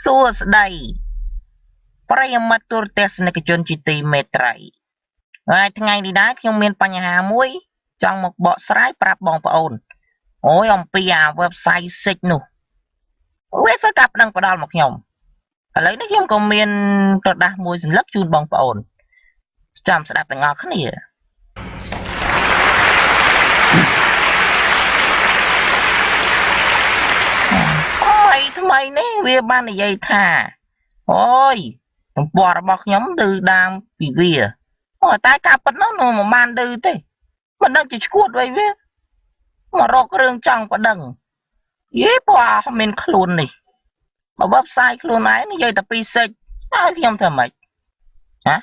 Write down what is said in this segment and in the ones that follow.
សួស្តីប្រិយមិត្តទូរទស្សនិកជនជាទីមេត្រីហើយថ្ងៃនេះដែរខ្ញុំមានបញ្ហាមួយចង់មកបកស្រាយប្រាប់បងប្អូនអូយអំពីអា website សិចនោះវាធ្វើការប្តឹងផ្ដាល់មកខ្ញុំឥឡូវនេះខ្ញុំក៏មានក្រដាសមួយសន្លឹកជូនបងប្អូនចាំស្ដាប់ទាំងអស់គ្នា ថ្មីនេះវាបាននិយាយថាអូយទំព័ររបស់ខ្ញុំឌឺដើមពីវាអូតែការពិតនោះមិនបានឌឺទេមិនដឹងជាឈួតអីវាមករករឿងចង់ប្តឹងយេពណ៌មានខ្លួននេះបើ website ខ្លួនឯងនិយាយតែពីសិចឲ្យខ្ញុំធ្វើម៉េចហ៎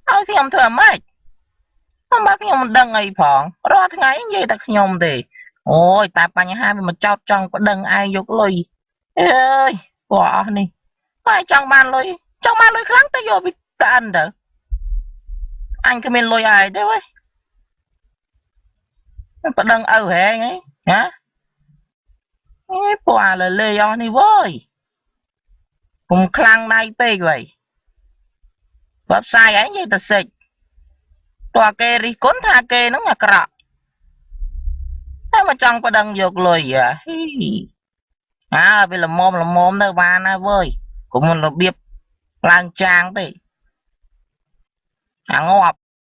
ឲ្យខ្ញុំធ្វើម៉េចបើខ្ញុំមិនដឹងអីផងរាល់ថ្ងៃនិយាយតែខ្ញុំទេអូយតែបញ្ហាវាមកចោតចង់ប្តឹងឯងយកលុយអើយពណ៌អស់នេះបើចង់បានលុយចង់បានលុយខ្លាំងទៅយកពីតាអិនទៅអញគ្មានលុយឯងទេវ៉េប្តឹងឪហែងអីហ៎អេពណ៌លលេអស់នេះវើយកុំខ្លាំងដៃពេកវ៉ៃ website ឯងនិយាយតែសិចតើគេរិះគន់ថាគេហ្នឹងអាក្រក់តែមកចង់ប្តឹងយកលុយហីអើវាល្មមល្មមទៅបានហើយវើយកុំរបៀបឡើងចាងពេកអាងាប់